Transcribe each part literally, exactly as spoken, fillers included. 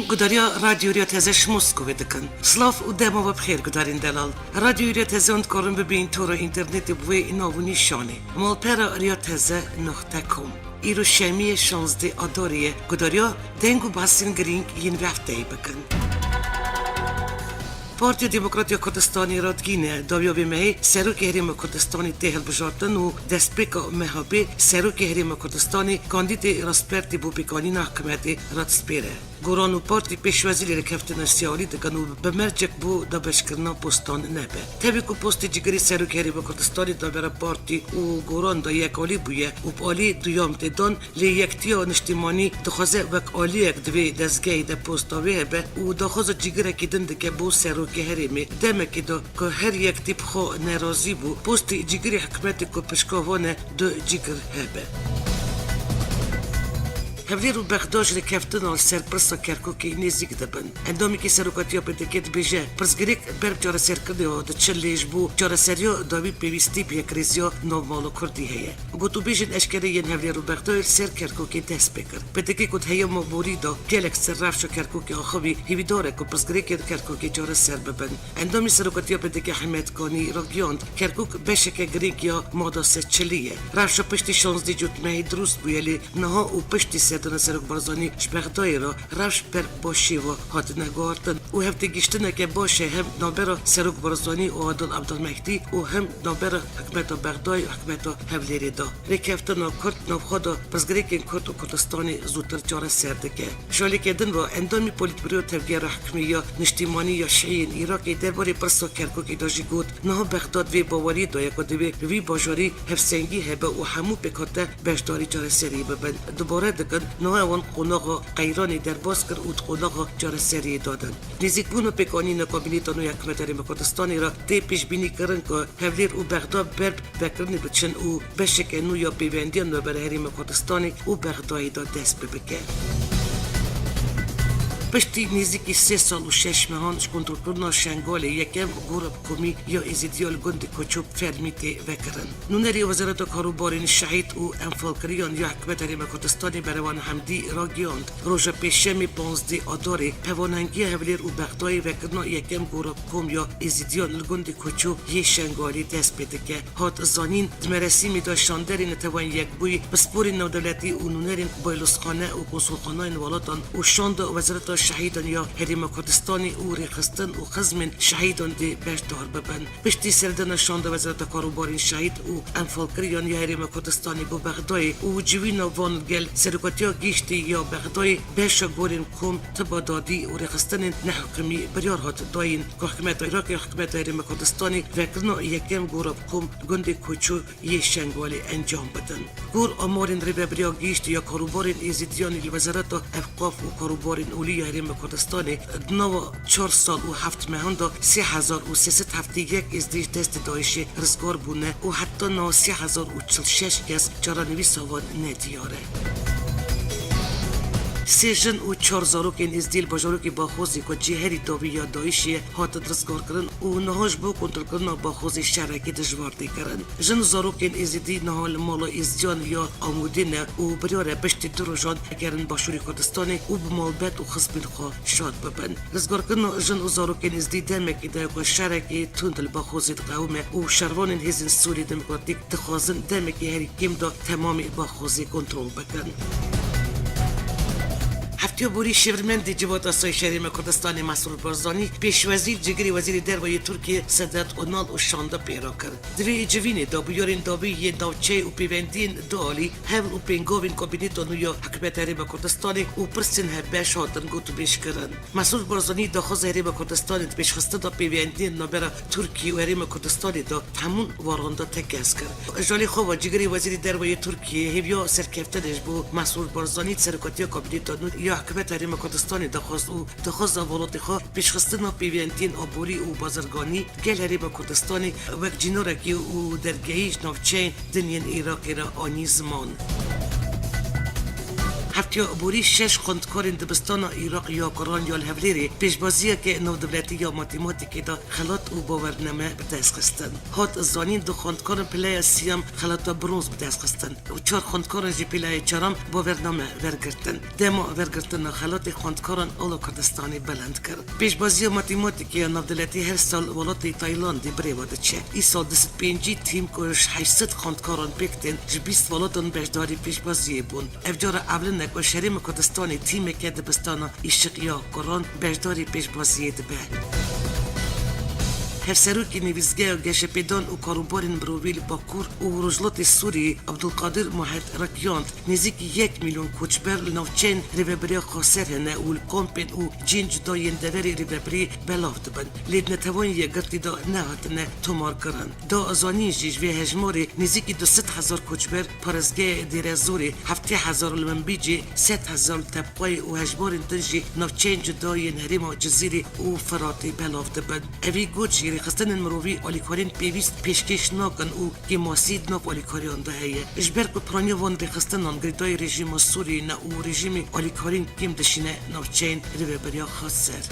Gudariya Radyo Riya Teze ji Moskowê dikin. Silav û dema we bi xêr gudarên delal. Radyo Riya Teze hûn dikarin bibîn tora înternetê bi wê nav û nîşanê: malpera riya teze noqte com. Îro şemiyê şazdeh Adarê ye. Gudariya deng û behsên girîng yên vê hefteyê bikin. Partiya Demokrat ya Kurdistanê radigihîne, dawiya vê mehê Serokê Herêma Kurdistanê tê hilbijartin û destpêka meha bê Serokê Herêma Kurdistanê kandîdê rastbertî bo pêkanîna hikûmetê radispêre. Goran û partî pêşwazî li rêkeftina siyalî dikin û bi mercek bo dabeşkirina postan nebe. Tevî ku postê cîgirê Serokê Herêma Kurdistanê di navbera partî û Goran de yekalî bûye û bi alî duyam tê dan, lê Yektiya Niştimanî dixwaze wek aliyek di vê dezgehê de posta wê hebe û daxwaza cîgirekî din dike bo Serokê Herêmê. Demekê de ku her yektî bi xwe nerazî bû, postê cîgirê hikûmetê ku pişka wan e du cîgir hebe. Hewlêr û Bexda ji rêkeftina li ser pirsa Kerkûkê nêzîk dibin. Endamekî serokatiya P D K dibêje, pirsgirêk ber bi çareserkirinê ve diçin, lê ji bo çareseriya dawî pêwîstî bi yekrêziya navmala Kurdî heye. Gotûbêjên eşkere yên Hewlêr û Bexdayê li ser Kerkûkê dest pê kir. P D K ku di heyama borî de gelek ser rewşa Kerkûkê axivî, hêvîdar e ku pirsgirêkên Kerkûkê çareser bibin. Endamê serokatiya P D K Hemed Kanî ragihand, Kerkûk beşeke girîng ya mada sed çilî ye. Rewşa piştî şazdeh Cotmehê dirûst bûye, lê niha û piştî serdana Serok Barzanî ji Bexdayê re rewş ber başê ve hatine guhartin û hevtêgihiştineke baş e hem navbera Serok Barzanî û Adil Abdulmehdî û hem navbera hikûmeta Bexdayê û hikûmeta Hewlêrê de. Rêkeftina Kurd navxwe de pirsgirêkên Kurd û Kurdistanê zûtir çareser dike. Ji aliyekê din ve endamê Polîtbûroya Tevgera Hikmî ya Niştimanî ya Şîîyên Iraqê derbarê pirsa Kerkûkê de jî got, niha Bexdad vê baweriyê de ye ku divê li vî bajarî hevsengî hebe û hemû pêkhate beşdarî çareseriyê bibin. Dubare dikin, niha wan qonaxa qeyranê derbas kir û di qonaxa çareseriyê de din. Nêzîkbûna pêkanîna kabîneta nû ya hikûmeta Herêma Kurdistanê re tê pêşbînîkirin ku Hewlêr û Bexda ber bi vekirinê biçin û beşeke nû ya pêvendiya navbera Herêma Kurdistanê û Bexdayê de dest pê bike. Piştî nêzîkî sê sal û şeş mehan ji kontrolkirina Şengalê yekem gora bi komî ya Êzidiya li gundê Koçop fermî tê vekirin. Nûnerê Wezareta Karûbarên Şehîd û Enfalkiriyan ya Hikûmeta Herêma Kurdistanê Berewan Hemdî ragihand, roja Pêşemê panzdeh Adarê hevalhengiya Hewlêr û Bexdayê vekirina yekem gora kom ya Êzidiyan li gundê Koço yê Şengalê dest pê dike. Hat zanîn, di merasîmê de şanderê Netewên Yekbûyî, pisporên navdewletî û nûnerên bayilozxane û konsulxaneyên welatan û şanda Wezareta Şehîdan ya Herêma Kurdistanê û rêxistin û xizmên şehîdan dê beşdar bibin. Piştî serdana şanda Wezareta Karûbarên Şehîd û Enfalkiriyan ya Herêma Kurdistanê bo Bexdayê û civîna van gel serokatiya giştî ya Bexdayê, beşa gorên kom tiba dadî û rêxistinên nehikûmî biryar hat dayîn ku hikûmeta Iraqê û hikûmeta Herêma Kurdistanê vekirina yekem gora bi kom gundê Koço yê Şengalê encam bidin. Gor amarên Rêvebiriya Giştî ya Karûbarên Êzidiyan li Wezareta Ewqaf û Karûbarên Olî ya Herêma Kurdistanê, di nava çar sal û heft mehan de sê hezar û sê sed heftê yek Êzdî ji destê DAIŞê rizgar bûne û heta niha sê hezar û çil şeş kes çarenivîsa wan nediyar e. Sê jin û çar zarokên Êzdî li bajarokê Baxozê ku cihêrî dawî ya DAIŞê ye, hatin rizgarkirin û niha ji bo kontrolkirina Baxozê şerekî dijwar tê kirin. Jin û zarokên Êzidî niha li mala Êzidiyan ya Amûdê ne û biryar e piştî du rojan vegerin Başûrê Kurdistanê û bi malbet û xizmên xwe şad bibin. Rizgarkirina jin û zarokên Êzidî demekê de ye ku şerekî tund li Baxozê diqewime û şervanên Hêzên Sûrî Demokratîk dixwazin demekê herî kêm de temamê Baxozê kontrol bikin. Heftiya borî şêwirmendê Civata Asayîşa Herêma Kurdistanê Mesrûr Barzanî pêşwezîr cigirê Wezîrê Derve yê Tirkiyê Sedat Onal û şanda pêro kir. Di vê civînê de bûyerên dawî yê navçeyê û pêvendiyên dualî, hewl û pêngavên kabîneta nû ya Hikûmeta Herêma Kurdistanê û pirsên hevbeş hatin gotûbêjkirin. Mesrûr Barzanî daxwaza Herêma Kurdistanê di pêşxistina pêvendiyên navbera Tirkiyê û Herêma Kurdistanê de di hemû waran de tekez kir. Ji alî xwe ve cigirê Wezîrê Derve yê Tirkiyê hêviya serkeftinê ji bo Mesrûr Barzanî di serokatiya kabîneta nû ya Hikûmeta Herêma Kurdistanê de xwest û daxwaza welatê xwe pêşxistina pêvendiyên aborî û bazirganî gel Herêma Kurdistanê wek cînorekî û dergehî ji navçeyên din yên Iraqê re anî ziman. Heft Ya borî şeş xwendkarên dibistana Iraq ya Quran ya li Hewlêrê pêşbaziyeke navdewletî ya matematîkê de xelat û bawername bi dest xistin. Hat zanîn, du xwendkaran pileya siyam xelata bronz bi dest xistin û çar xwendkaran jî pileya çaram bawername wergirtin. Dema wergirtina xelatê xwendkaran Ola Kurdistanê bilind kir. Pêşbaziya matematîkê ya navdewletî her sal welatê Taylandê birêve diçe. Îsal du sed pêncî tîm ku ji heşt sed xwendkaran pêk tên ji bîst welatan beşdarî pêşbaziyê bûn. Ev cara ewlin e ku ji Herêma Kurdistanê tîmeke dibistana Îşiq ya Quran beşdarî pêşbaziyê dibe. Hevserokê Nivîsgeha Geşepêdan û Karûbarên Mirovî li Bakur û Rojhilatê Sûriyê Abdulkadir Muhet ragihand, nêzîkî yek milyon koçber li navçeyên Rêveberiya Xweser hene û li kampên û cihên cuda yên deverê Rêvebirî belav dibin, lê di Netewên Yekgirtî de nehatine tomarkirin. Da zanîn jî, ji vê hejmarê nêzîkî du sed hezar koçber parêzgehê Dêrezorê, heftê hezar li Minbicê, sed hezar li Tebqayê û hejmarên din jî navçeyên cuda yên herêma Cizîrê û Firatê belav dibin. Evî got jî, rêxistinên mirovî alîkariyên pêwîst pêşkêş nakin û kêmasî di nav alîkariyan de heye. Ji ber ku piraniya van rêxistinan girêdayî rejîma Sûriyê ne û rejîmê alîkariyên kêm dişîne navçeyên Rêveberiya Xweser.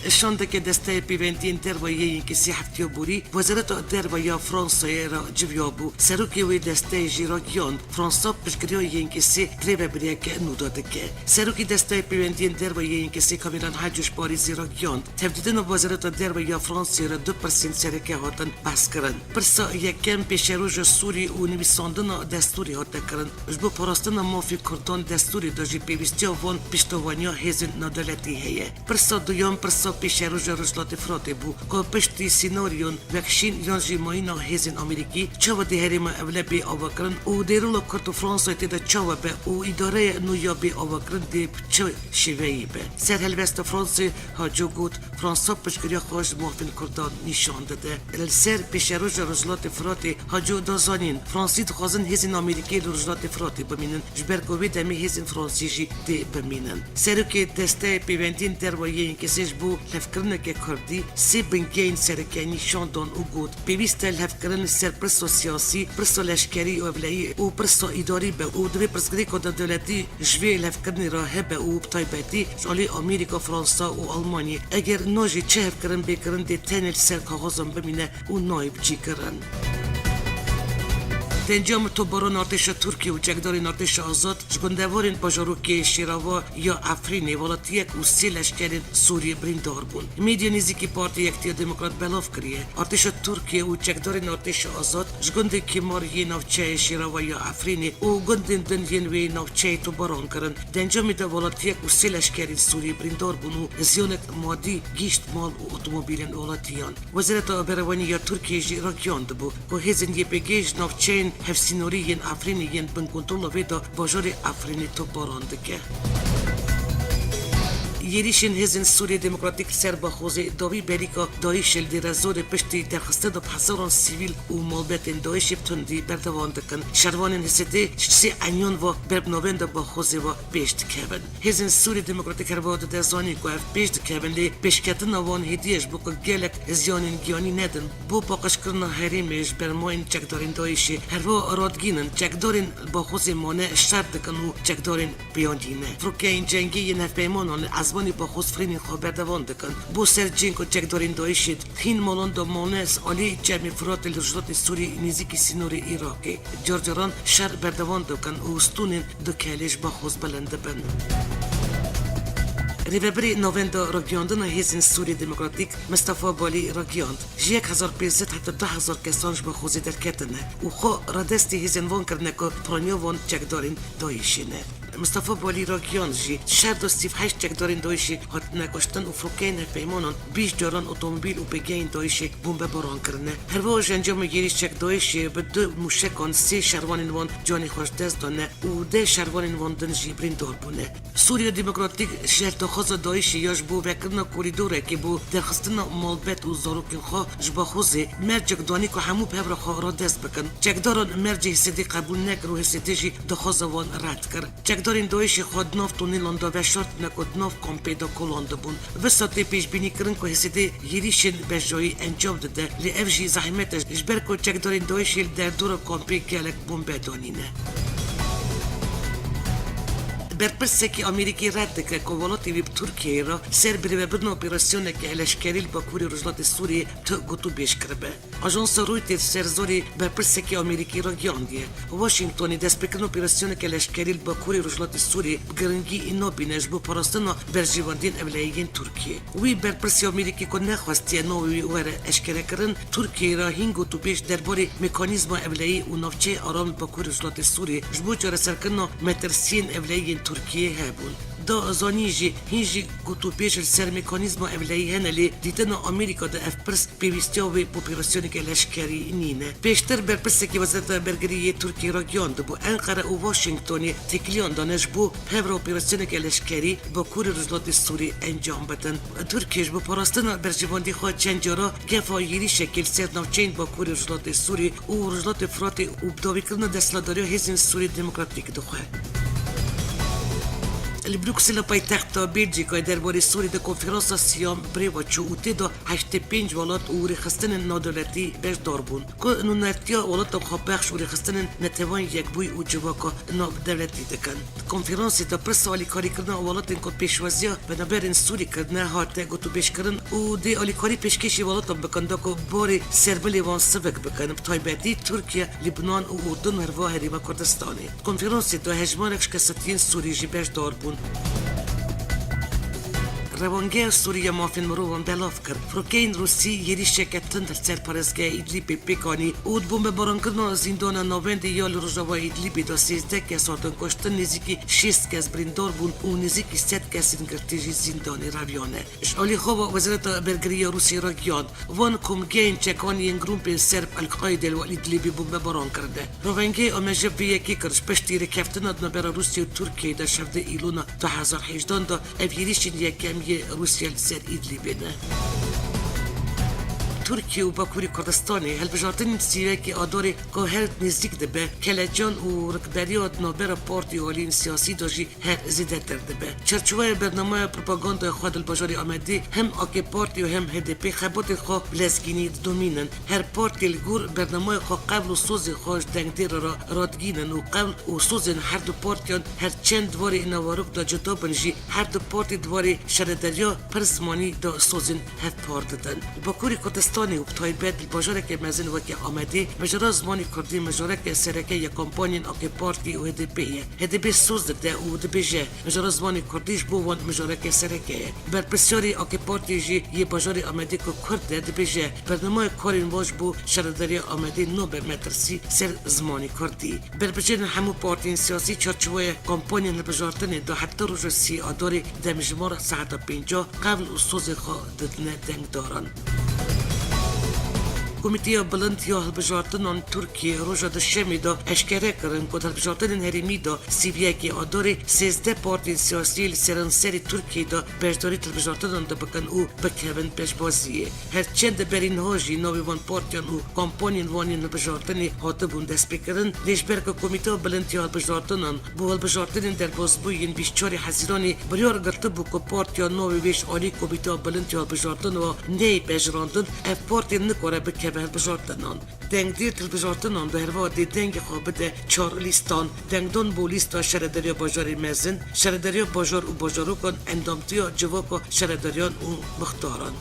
Şandeke Desteya Pêvendiyên Derve yê Yênkesê heftiya borî Wezareta Derve ya Fransayê re civiya bû. Serokê wê desteyê jî ragihand, Fransa piştgiriya Yênkesê rêvebiriyeke nû de dike. Serokê Desteya Pêvendiyên Derve yê Yênkesê Kameran Haco ji Parîzê ragihand, tevdîtina Wezareta Derve ya Fransayê re du pirsên sereke hatin behskirin. Pirsa yekem pêşeroja Sûrî û nivîsandina destûrê hate kirin. Ji bo parastina mafê Kurdan destûrê de jî pêwîstiya van piştevaniya hêzên navdewletî heye. Pirsa duyan pirsa pêşeroja Rojhilatê Firatê bû, ku piştî sînaryon wek Şîn yan jî mayîna hêzên Amerîkî çawa dê herêma Ewle bê avakirin û dê rola Kurd û Fransayê tê de çawa be û îdareya nû ya bê avakirin dê bi çi şêweyî be. Serhelwesta Fransê Haco got, Fransa piştgiriya xwe ji mafên Kurdan nîşan dide. Li ser pêşeroja Rojhilatê Firatê Haco da zanîn, Fransî dixwazin hêzên Amerîkî li Rojhilatê Firatê bimînin, ji ber ku wê demê hêzên Fransî jî dê bimînin. Serokê Desteyê Pêvendiyên Derve yê Yênkesê ji bo lihevkirineke Kurdî sê bingehên sereke nîşan dan û got, pêwîst e lihevkirin li ser pirsa siyasî, pirsa leşkerî û ewleyî û pirsa îdarî be û divê pirsgirêka navdewletî ji vê lihevkirinê re hebe û bi taybetî ji alî Amerîka, Fransa û Almanyê. Eger na jî çi hevkirin bê kirin dê tenê li ser kaxizan bimîne û nayê bicîkirin. Di encama topbaran artêşa Tirkiyê û çekdarên artêşa azad ji gundevarên bajarokê Şêrava ya Efrînê welatiyek û sê leşkerên Sûriyê birîndar bûn. Medya nêzîkî Partiya Yekitiya Demokrat belav kiriye, artêşa Tirkiyê û çekdarên artêşa azad ji gundên kêmar yê navçeyê Şêrava ya Efrînê û gundên din yên wê navçeyê topbaran kirin. Di encamê de welatiyek û sê leşkerên Sûriyê birîndar bûn û ziyanek madî gihîşt mal û otomobîlên welatiyan. Wezareta Berevanî ya Tirkiyê jî ragihandibû ku hêzên Y P G ji navçeyên hevsînorî yên Efrînê yên bin kontrola wê de bajarê Efrînê topbaran dike. Êrîşên hêzên Sûriyê Demokratîk li ser Baxozê dawî berîka DAIŞê li Dêrezorê piştî derxistina bi hezaran sivîl û malbetên DAIŞê bi tundî berdewam dikin. Şervanên H S D ji sê enyan ve ber bi navenda Baxozê ve pêş dikevin. Hêzên Sûriyê Demokratîk herwiha dide zanîn ku ev pêş dikevin, lê pêşketina wan hêdî ye ji bo ku gelek ziyanên giyanî nedin. Bo paqijkirina herêmê ji bermayên çekdarên DAIŞê herwiha radigihînin, çekdarên Baxozê mane şer dikin û çekdarên piyadî ne. Firokeyên cengî yên hevpeymanan li ezmanî Baxoz firînên xwe berdewam dikin. Bo ser cihên ku çekdarên DAIŞê di hîn malan de mane, alî çermê Firatê li rojhilatê Sûrî nêzîkî sînorê Iraqê. Carcaran şer berdewam dikin û stûnên du kelê ji Baxoz bilind dibin. Rêvebirê Navenda Ragiyandina Hêzên Sûriyê Demokratîk Mistefa Balî ragiyand, ji yek hezar pênc sed heta du hezar kesan ji Baxozê derketine û xwe radestî hêzên wan kirine ku piraniya wan çekdarên DAIŞê ne. Mistefa Balî ragihand jî, di şer de sî û heşt çekdarên DAIŞê hatine kuştin û firokeyên hevpeymanan bîst caran otomobîl û pêgehên DAIŞê bombebaran kirine. Herwiha ji encama êrîşek DAIŞê bi du mûşekan sê şervanên wan canê xwe ji dest dane û deh şervanên wan din jî birîndar bûne. Sûriya Demokratîk ji daxwaza DAIŞê ya ji bo vekirina korîdorekê bo derxistina malbet û zarokên xwe ji Baxozê mercek danî ku hemû bi hev re xwe radest bikin. Çekdaran mercê H S D qebûl nekir û H S D jî daxwaza wan red kir. Çekdarên DAIŞê xwe di nav tunêlan de veşartine ku di nav kampê de kolan dibûn. Visa tê pêşbînîkirin ku H S D êrîşên beşdayî encam dide, lê ev jî zehmet e, ji ber ku çekdarên DAIŞê li derdora kampê gelek bombe danîne. Berpirsekî Amerîkî red dike ku welatê wî bi Tirkiyeyê re ser birêvebirina operasyoneke leşkerî li Bakurê Rojhilatê Sûriyê tu gotûbêj kiribe. Ajansa Reuters ser zorê berpirsekî Amerîkî ragihandiye, Washingtonê destpêkirina operasyoneke leşkerî li Bakurê Rojhilatê Sûriyê bi giringî nabîne ji bo parastina berjewendiyên ewlehiyên Tirkiyê. Wî berpirsê Amerîkî ku nexwestiye navê wî were eşkerekirin, Tirkiyeyê re hîn gotûbêj derbarê mekanîzma ewlehî û navçeyê aram li Bakurê Rojhilatê Sûriyê ji bo çareserkirina metirsiyên ewlehî yên Tirkiyeyê hebûn. Da zanîn jî hîn jî gotûbêj li ser mekanîzma ewlehî hene, lê dîtina Amerîka di ev pirs pêwîstiya wê bi operasyoneke leşkerî nîne. Pêştir berpirsekî Wezareta Bergirî yê Tirkiyê ragihiyandibû, Enqere û Washingtonê têkiliyan dane ji bo bi hev re operasyoneke leşkerî li Bakurê Rojhilatê Sûriyê encam bidin. Tirkiye ji bo parastina berjewendî xwe çend cara gefa êrîşekê li ser navçeyên Bakurê Rojhilatê Sûriyê û Rojhilatê Firatê û bi dawîkirina desthilatdariya Hêzên Sûriyê Demokratîk dixwe. Li Bruksela paytexta Belçîkayê derbarê Sûriyê de konferansa siyam bi rê ve çû û tê de heştê pênc welat û rêxistinên navdewletî beşdar bûn, ku nûnertiya welata xwepexş û rêxistinên Neteweyên Yekbûyî û civaka navdewletî dikin. Di konferansê de pirsa alîkarîkirina welatên ku pêşwaziya penaberên Sûrî kirine hate gotûbêjkirin û dê alîkarî pêşkêşî welatan bikin da ku barê serbilê wan sivik bikin, bi taybetî Tirkiye, Libnan û Urdun û herwiha Herêma Kurdistanê. Di konferansê de hejmarek şikestetiyên Sûrî jî beşdar bûn. Rewangeya Sûrî ya Mafên Mirovan belav kir, firokeyên Rûsî êrîşeke tund li ser parêzgeha Îdlîbê pêk anî û di bombebarankirina zîndana navendê ya li rojava Îdlîbê de sêzdeh kes hatin kuştin, nêzîkî şêst kes birîndar bûn û nêzîkî sed kesên girtî jî zîndanê reviyane. Ji alî xwe ve Wezareta Bergirî ya Rûsiyê ragihand, van komgehên çekan yên grûpên serb El-Qaîdê li Îdlîbê bombebaran kirine. Ravengê ameje vê yekê kir, ji piştî rêkeftina di navbera Rûsya û Tirkiyeyê de şevdê Îlona du hezar hejdan de ev êrîşên yekem yê Rûsya li ser Îdlîbê ne. Tirkiye û Bakurê Kurdistanê hilbijartinên sîvekê Adarê ku her nêzîk dibe, kelecan û rikberiya di navbera partî û aliyên siyasî de jî her zêdetir dibe. Çarçoveya bernameya propagandaya xwe di li bajarê Amedê hem A K Partî û hem H D P xebatên xwe bi lezgînî didomînin. Her partî li gor bernameya xwe qewl û sozên xwe ji dengdêra re radigihînin û qewl û sozên her du partiyan her çend di warê ênaverok de cuda bin jî, her du partî di warê şaredariya pir zimanî de sozên hevpar didin. Li Bakurê Kurdistanê û bi taybet li bajarekê mezin weke Amedê, mijara zimanê kurdî mijareke sereke ya kampanyên A K Partî û H D P ye. H D P soz dide û dibêje, mijara zimanê kurdî ji bo wan mijareke sereke ye. Berpirsyarê A K Partî jî yê bajarê Amedê ku kurd e dibêje, bernameya karên wan ji bo şaredariya Amedê nabe metirsî ser zimanê kurdî. Berbijêrên hemû partiyên siyasî çarçoveya kampanyên hilbijartinê de heta roja sî Adarê demjimar saeta pênca qewl û sozên xwe didine dengdaran. Komîteya Bilind ya Hilbijartinan Tirkiyê roja Duşemê de eşkere kirin ku di hilbijartinên herêmî de sîviyekê Adarê sêzdeh partiyên siyasî li seranserê Tirkiyê de beşdarî di hilbijartinan de bikin û bikevin pêşbaziyê. Her çend berî niha jî navê van partiyan û kampanyên wan yên hilbijartinê hatibûn destpêkirin, lê ji ber ku Komîteya Bilind ya Hilbijartinan bo hilbijartinên derbasbûyî yên bîst çarê Hezîranê biryar girtibû ku partiya navê wê ji alî Komîteya Bilind ya Hilbijartinan neyê pejirandin, ev partî nikare bikeve hilbijartinan. Dengdêr di hilbijartinan de herwiha dê dengê xwe bide çar lîstan, dengdan bo lîsta şaredariya bajarê mezin, şaredariya bajar û bajarokan, endamtiya civaka şaredariyan û mixtaran.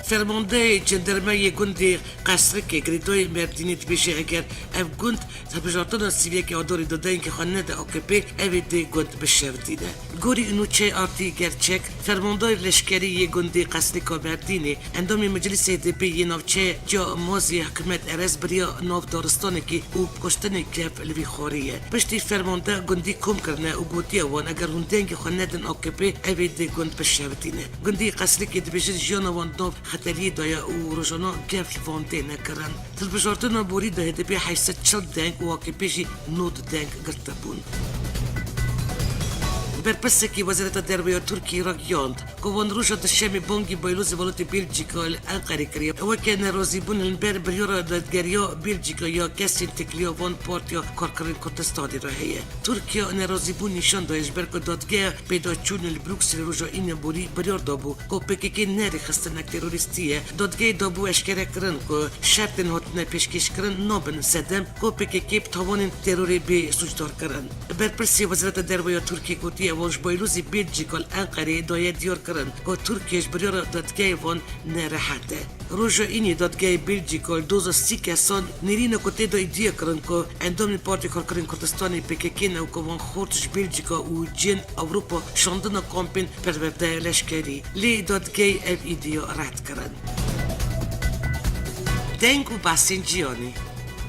Fermandeyê cendermeyê gundê Qesrikê girêdayî Mêrdînê dibêje, eger ev gund di hilbijartina sîviyekê Adarê de dengê xwe nede A K P, ew ê dê gund bişewitîne. Gorî nûçeyê Artî Gerçek, fermandayê leşkerî yê gundê Qesrika Mêrdînê, endamê Meclîsê H D P yê navçeya Maziyê Hikmet Erez biriya nav daristanekê û bi kuştinê kev li vî xwarê ye. Piştî fermande gundî kom kirine û gotiye wan, eger hûn dengê xwe nedin A K P, ev ê dê gund bişewitîne. Gundî Qesrikê dibêjin jiyana wan di nav xeteriyê de ye û rojana gef li van têne kirin. Di hilbijartina borî de H D P heyşt sed çil deng û A K P jî nod deng girtibûn. Berpirsekî Wezareta Derve ya Tirkiyê ragihand, ku van roja Duşemê bangî baylozê welatê Bêlcîka li Enqerê kiriye, weke nerazîbûn li ber biryara dadgeriya Bêlcîka ya kesên têkiliya van partiya karkerên Kurdistanê re heye. Tirkiye nerazîbûn nîşan daye, ji ber ku dadgeya pêdaçûn li Brukselê roja Îne borî biryar dabû ku P K K ne rêxistinek terorîstî ye. Dadgehê dabû eşkere kirin ku şertên hatine pêşkêşkirin nabin sedem ku P K K bi tawanên terorê bê sûcdarkirin. Berpirsê Wezareta Derve ya Tirkiyê gotiye, wan ji baylozê Bêlcîka li Enqereyê daye diyarkirin ku Tirkiye ji biryara dadgehê van nerehet e. Roja Îniyê dadgehê Bêlcîka li doza sî kesan nêrîna ku tê de îdiya kirin ku endamên Partê Karkerên Kurdistanê P K K ne û ku van xort ji Bêlcîka û cihên Ewropa şandine kampên perwerde leşkerî. Lê dadgehê ev îdiya red kirin. Deng û behsên cîhanî.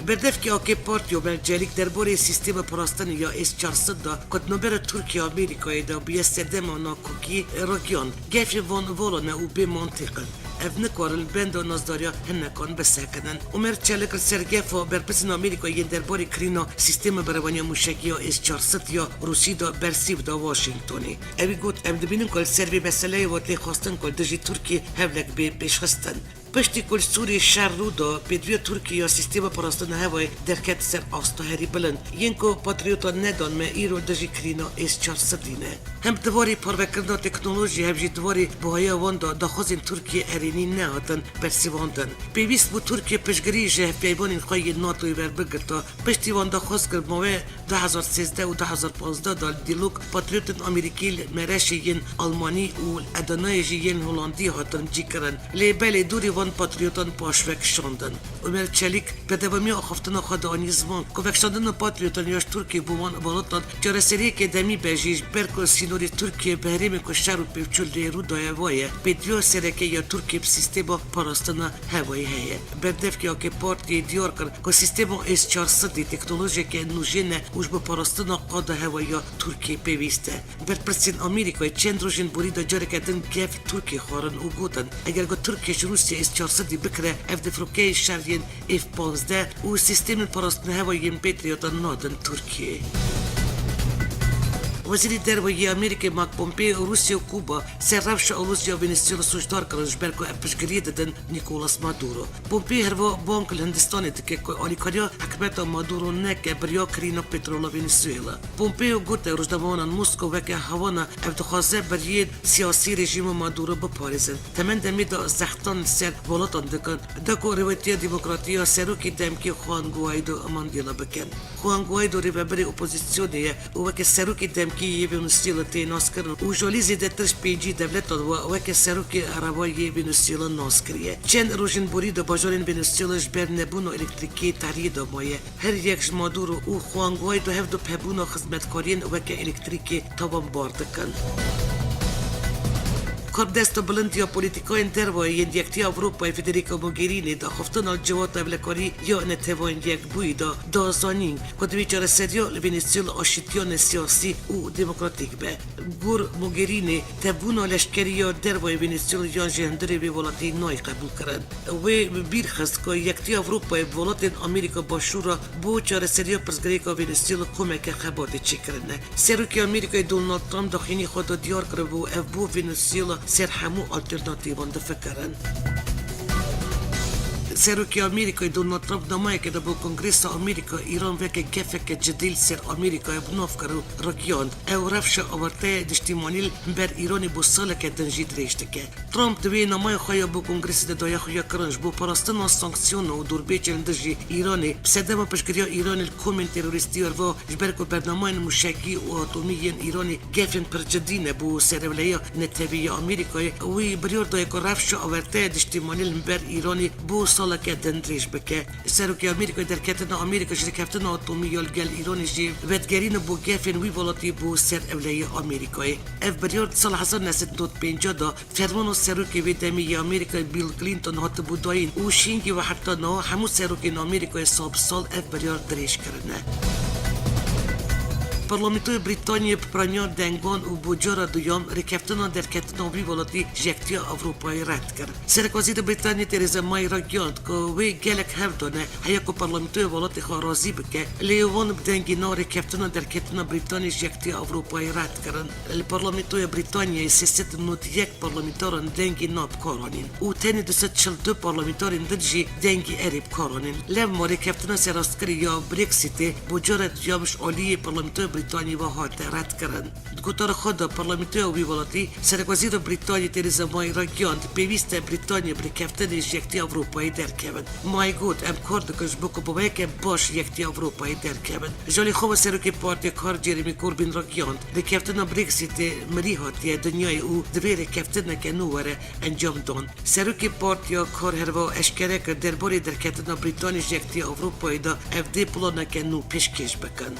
Berdevkê A K Partî Omer Çelîk derbarê sîstema parastinê ya S çar sed de ku di navbera Tirkiye û Amerîkayê de bûye sedema nakokî ragiyan, gefê van vala ne û bê mantîq in. Ev nikarin li benda nazdariya hinekan bisekinin. Omer Çelîk li ser gefa berpirsên Amerîkayê yên derbarê kirîna sîstema berevaniya mûşekî ya S çar sed ya Rûsî de bersîv da Washingtonê. Ewî got, em dibînin ku li ser vê meseleyê ve tê xwestin ku li dijî Tirkiyê hewlek bê pêşxistin. Piştî ku li Sûriyê şer rû da, pêdiviya Tirkiyê ya sîstema parastina hewayê derket ser asta herî bilind, yên ku patriyota nedan me îro dijî kirîna S çar sed ne. Hem di warê parvekirina teknolojiyê, hem jî di warê buhaya wan de daxwazên Tirkiyê erênî nehatin bersivandin. Pêwîst bû Tirkiye piştgirî ji hevpeyvanên xwe yên NATOyê werbigirta. Piştî wan daxwaz kir, mawê du hezar sêzdeh û du hezar panzdeh de li Dîlok patriyotên Amerîkî li Mereşê yên Almanî û li Edanayê jî yên Holandî hatin cîkirin. Lê belê dûrî van patriyotan paş vekişandin. Omer Çelîk berdewamiya axaftina xwe de anî ziman ku vekişandina patriyotan ya ji Tirkiyê bo wan welatan çareseriyeke demî be jî, ji ber ku sînorê Tirkiyê bi herêmên ku şer û pevçûn lê rû daye, wa ye pêdiviya sereke ya Tirkiyê bi sîstema parastina hewayî heye. Berdevkê A K Partiyê diyar kir ku sîstema S çar sed teknolojiyeke nûjên e û ji bo parastina qada hewayî ya Tirkiyê pêwîst e. Berpirsên Amerîkayê çend rojên borî de careke din gef Tirkiyê xwarin û gotin, eger ku Tirkiye ji Rûsya S çar sed bikire, ev di firokeyên şer yên F panzdeh û sîstemên parastina hewayî yên Patriot'an nadin Tirkiyeyê. Wezîrê Derve yê Amerîkayê Mike Pompeo Rûsya û Kuba ser rewşa aloziya Venezuela sûcdar kirin, ji ber ku ev piştgiriyê didin Nicolas Maduro. Pompeo herwiha bang li Hindistanê dike ku alîkariya hikûmeta Maduro neke bi riya kirîna petrola Venezuela. Pompeo gote rojnamevanan Moskow weke hewana ew dixwaze beriyên siyasî rejîma Maduro biparêzin. Temen demê de zextan li ser welatan dikin, da ku rêwetiya demokratî ya serokê demkî Juan Guaido amandîna bikin. Juan Guaido rêveberê opozisyonê ye û weke serokê demkî yê Venezuela tê naskirin û ji alî zêdetir ji pêncî dewletan ve weke serokê reva yê Venezuela nas kiriye. Çend rojên borî de bajarên Venezuela ji ber nebûna elektrîkê tehliyê de maye. Her yek ji Maduro û Juan Guaido hevdu bi hebûna xizmetkariyên weke elektrîkê tawanbar dikin. Karbidesta bilind ya polîtîkayên derve yên Yekîtiya Ewropayê Federica Mogherini di axaftina civata ewlekarî ya Neteweyên Yekbûyî de da zanîn ku divê çareseriya li Venezuela aşîtiya nesiyasî û demokratîk be. Gor Mogherini, tevbûna leşkerî ya dervayê Venezuela yan jî hundirê vê welatî nayê qebûlkirin. Wê bi bîr xist ku Yekîtiya Ewropayê bi welatên Amerîka Başûr re bo çareseriya pirsgirêka Venezuela komeke xebatê çêkirine. Serokê Amerîkayê Donald Trump daxuyanî xwe de diyar kiribû, ev bo Venezuela ser hemû alternatîvan difikirin. Serokê Amerîkayê Donald Trump namayeke de bo Kongresa Amerîka Îran weke gefeke cidî li ser Amerîkayê bi nav kir û ragihand, ew rewşa awarte niştimanî li hember Îranê bo saleke din jî dirêj dike. Trump di wê namaya xwe ya bo Kongresê de daye xuyakirin, ji bo parastina sanksiyona û dorbêçên dijî Îranê, bi sedema piştgiriya Îranê li komên terorîstî ya riva, ji ber ku bernameyên mûşekî û atomî yên Îranê gefên pir cidî ne bo serewleya netewî ya Amerîkayê, wî biryar daye ku rewşa awarte niştimanî li hember Îranê bo saleke din dirêj bike. Serokê Amerîkayê derketina Amerîka ji rêkeftina atomî ya li gel Îranê jî vedigerîne bo gefên wî welatî bo serewleya Amerîkayê. Ev biryar di sala hezar neh sed û nod pêncî de fermana serokê wê demê yê Amerîkayê Bill Clinton hatibû dayîn û şîngî ve heta niha hemû serokên Amerîkayê sal bi sal ev biryar dirêj kirine. Parlamentoya Brîtanyê bi piraniya dengan û bo cara duyem rêkeftina derketina wî welatî ji Yekîtiya Ewropayê red kir. Serekwezîrê Brîtanyê Theresa May ragihand ku wê gelek hev dane heya ku parlamentoya welatê xwe razî bike, lê wan bi dengê na rêkeftina derketina Brîtanyê ji Yekîtiya Ewropayê red kirin. Li Parlamentoya Brîtanyayê sê sed û nod û yek parlamentaran dengê na bi kar anîn û tenê du sed çil du parlamentarên din jî dengê erê bi kar anîn. Lewma rêkeftina serrastkirî ya Brexitê bo cara duyem ji aliyê Parlamentoya Brîtanyê ve hate redkirin. Di gotara xwe de Parlamentoya wî welatî, Serekwezîra Brîtanyê Theresa May ragihand, pêwîst e Brîtanya bi rêkeftinê ji Yekîtiya Ewropayê derkevin. May got, em kar dikin ji bo ku bi weke baş ji Yekîtiya Ewropayê derkevin. Ji alî xwe ve Serokê Partiya Kar Jeremy Corbyn ragihand, rêkeftina Brexitê mirî hatiye dinyayê û divê rêkeftineke nû were encamdan. Serokê Partiya Kar herwiha eşkere kir, derbarê derketina Brîtanyê ji Yekîtiya Ewropayê de ev dê planeke nû pêşkêş bikin.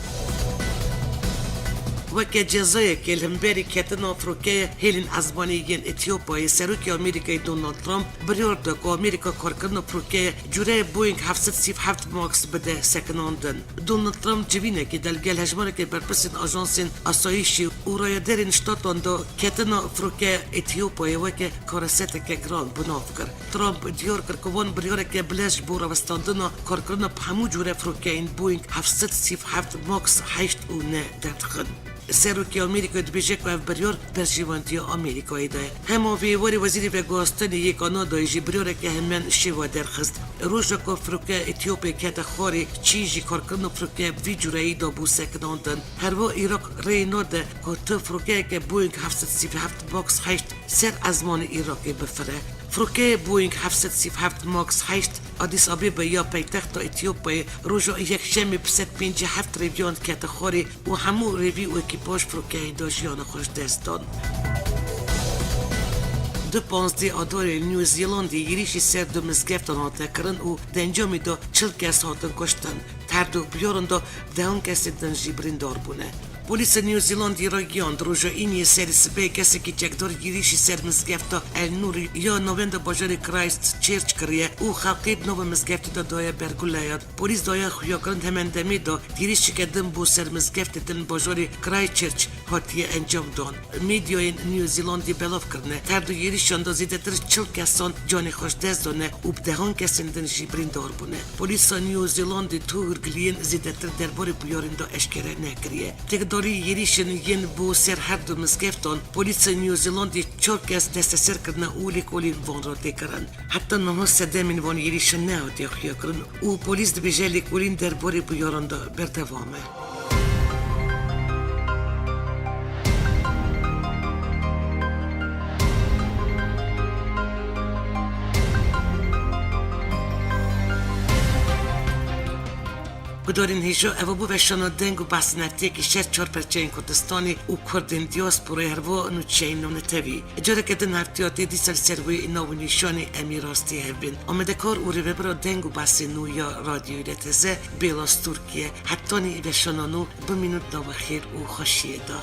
Weke cezayekê li hemberî ketina firokeyê hêlên ezmanî yên Etiyopyayê, Serokê Amerîkayê Donald Trump biryar da ku Amerîka karkirina firokeyê cûreyê Boeing heft sed sî û heft Max bide sekinandin. Donald Trump civînekê de li gel hejmarekê berpirsên ajansên asayîşê û rayedarên ştatan de ketina firoke Etiyopyayê weke kareseteke giran bi nav kir. Trump diyar kir ku wan biryareke bilez ji bo rawestandina karkirina bi hemû cûre firokeyên Boeing heft sed sî û heft Max heşt û neh derdixin. Serokê Amerîkayê dibêje ku ev biryar berjewendiya Amerîkayê de ye. Hema vê warê Wezîrê Veguhastinê yê Kanadayê jî biryareke hemen şêwe derxist. Roja ku firoke Etiyopyayê kete xwarê, Çîn jî karkirina firoke bi vî cûreyî de bû sekinandin. Herwiha Iraq rêyê nade ku tu firokeyeke Boeing heft sed sî û heft Max heşt ser ezmanê Iraqê bifire. Firokeyê Boeing heft sed sî û heft Max heşt Addis Abebe ya paytexta Etiyopyayê roja Yekşemê bi sed pêncî heft rêviyan kete xwarê û hemû rêvî û ekîpaj firokeyê de jiyana xwe ji dest dan. Di panzdeh Adarê li New Zealandê yêrîşî ser du mizgeftan hate kirin û di encamê de çil kes hatin kuştin. Di her du biyaran de dehan kesên din jî birîndar bûne. Polîsa New Zealandê ragihand, roja Îniyê serê sibehê kesekî çekdar yêrîşî ser mizgefta El Nûrî ya navenda bajarê Christchurch kiriye û xelkê di nava mizgeftê de daye ber guleyan. Polîs daye xuyakirin, di heman demê de yêrîşeke din bo ser mizgeftê din bajarê Christchurch hatiye encamdan. Medyayên New Zealandê belav kirine, di her du yêrîşan de zêdetir çil kesan canê xwe ji dest dane û bi dehan kesên din jî birîndar bûne. Polîsa New Zealandê tu hûrgiliyên zêdetir derbarê bûyerên de eşkere nekiriye. Têkdarî yêrîşên yên bo ser her du mizgeftan, polîsa New Zealandê çar kes desteser kirine û lêkolîn van re tê kirin. Heta niha sedemên van yêrîşan nehatiye xuyakirin û polîs dibêje lêkolîn derbarê bûyeran de berdewam e. Gudarên hêja, ev bû veşana deng û behsên heftiyekî ji her çar perçeyên Kurdistanê û Kurdên diasporayê, herwiha nûçeyên navnetewî. Careke din heftiyatê dîsa li ser wê nav û nîşanê em ê rastî hev bên. Amadekar û rêvebira deng û behsên nû ya Radyoyê L T Z, Bêla Stûrkî ye. Hetanî veşana nû, bimînin di nava xêr û xweşiyê de.